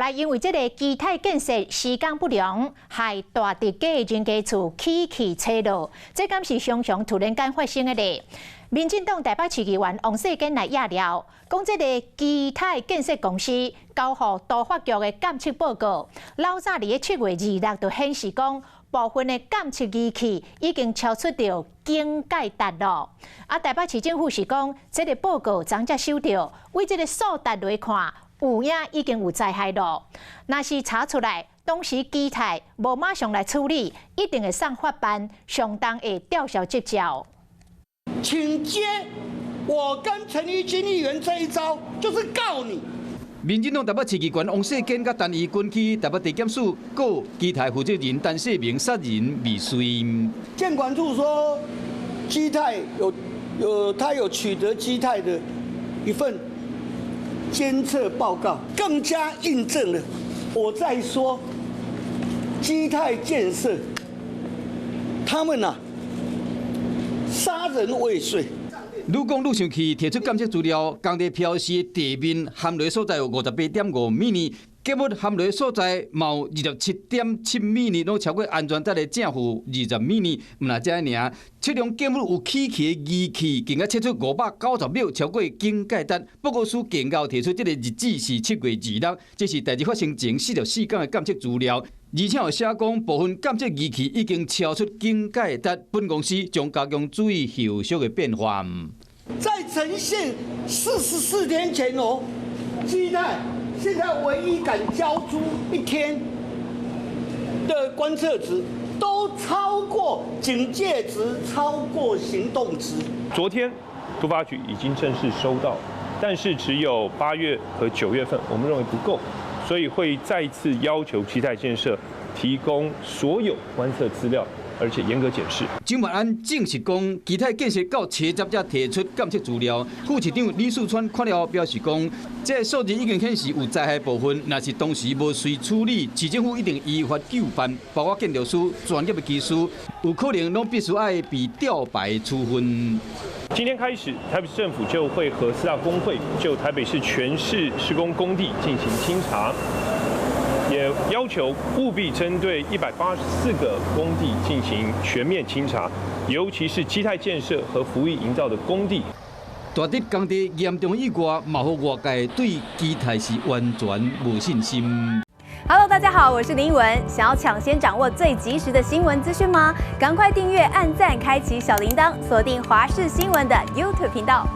來因為這个基泰建設施工不良，害大直的人家厝起起吹落，這敢是常常突然間發生的咧？民進黨台北市議員王世堅來掖料，講這个基泰建設公司交予都發局的監測報告，老早佇咧7月26就顯示講，部分的監測儀器已經超出著警戒值咯。啊，台北市政府是講，這个報告昨才收著，為這个數值來看，有影已經有災害咯。若是查出來，當時基泰無馬上來處理，一定會送法辦，相當會吊銷執照。請接我跟陳怡君議員這一招，就是告你。民進黨台北市議員王世堅佮陳怡君去台北地檢署告基泰負責人陳世明殺人未遂。建管處說，基泰有他有取得基泰的一份監測報告，更加印證了我在說基泰建設他們啊殺人未遂。愈講愈生氣，提出監測資料，工地標示地面含雷所在有58.5米，建物含雷所在嘛有27.7米，攏超過安全值的正負20米。毋但這爾，測量建物有起氣的儀器，更加測出590秒，超過警戒值。報告書更𠢕提出這个日子是7月26，這是代誌發生前44天的監測資料。而且有寫講，部分監測儀器已經超出警戒值，本公司將加強注意後續的變化。在呈現44天前哦，基泰現在唯一敢交出一天的觀測值，都超過警戒值，超過行動值。昨天都發局已經正式收到，但是只有8月和9月份，我們認為不夠，所以會再次要求基泰建設提供所有觀測資料，而且嚴格檢視。蔣萬安證實講，基泰建設到車站才提出監測資料。副市長李四川看了後表示講，這個數字已經顯示有災害部分，若是當時無隨處理，市政府一定依法究辦，包括建築師、專業的技師，有可能攏必須愛被吊牌處分。今天開始，台北市政府就會和四大工會就台北市全市施工工地進行清查，也要求務必針對184個工地進行全面清查，尤其是基泰建設和福邑營造的工地。大直工地嚴重意外，嘛予外界對基泰是完全無信心。 Hello，大家好，我是林依文。想要搶先掌握最及時的新聞資訊嗎？趕快訂閱、按讚、開啟小鈴鐺，鎖定華視新聞的 YouTube 頻道。